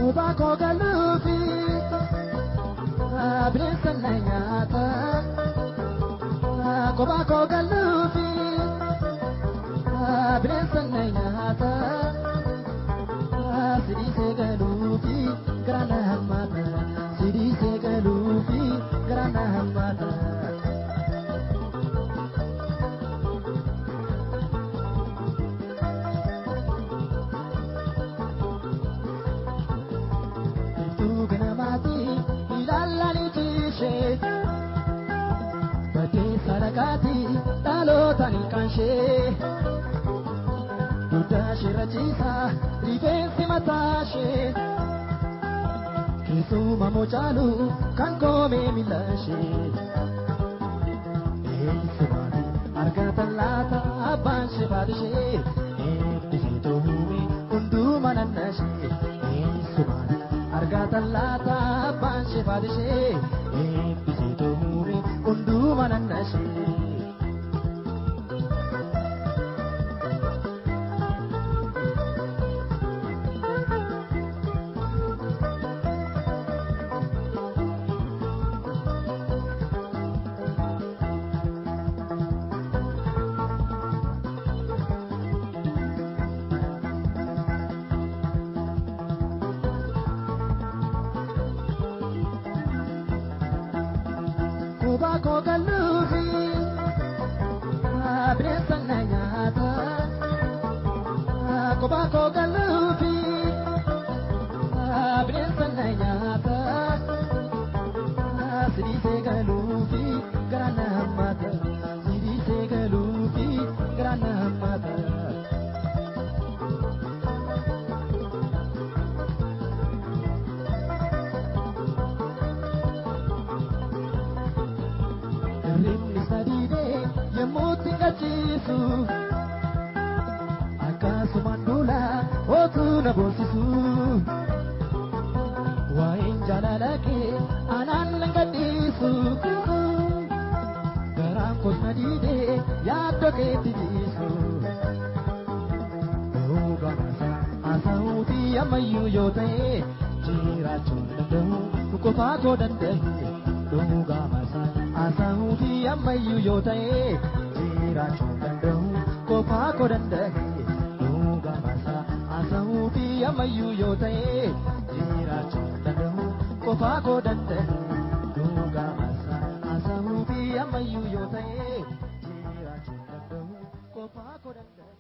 Kophaa koo galuufi bineensa na nyaata. Kophaa koo galuufi bineensa na nyaata. Sidiisee galuufi gara na hammaata. Sidiisee galuufi gara na hammaata. Biiftuu ganamaati ilaallaan ijishee. Baddee sadaqaati dhalootaan ilkaanshee. Dugda ishee ciisaa rifeensi mataa ishee. Keessuma mucaalu kan koomee miila ishee. Eessumaati argatan laata abbaan ishee baadhi ishee. Eebbisee toohume hundumaa nanna ishee. Eessumaati argatan laata abbaan ishee baadhi ishee. Eebbisee toohume hundumaa nanna ishee. Kophaa koo galuufi bineensa na nyaata. Kophaa koo galuufi bineensa na nyaata. Sidiisee galuufi gara na hammaata. Sidiisee galuufi gara na hammaata. Hirribni sadiidee yemmuu itti qachiisu akkasumaan duula otuu na boonsisu. Waa'een jaalala kee anaan nan gadhiisu. Garaan koos na diidee yaaddoo keetti jiisu. Dhugaasa haasa'uufi ammayyuu yoo ta'e jiraachuu danda'u qofaa koo danda'e. Dhugaasa haasa'uufi ammayyuu yoo ta'e jiraachuu danda'u qofaa koo danda'e. Dhugaasa haasa'uufi ammayyuu yoo ta'e jiraachuu danda'u qofaa koo danda'e. Dhugaasa haasa'uufi ammayyuu yoo ta'e jiraachuu danda'u qofaa koo danda'e.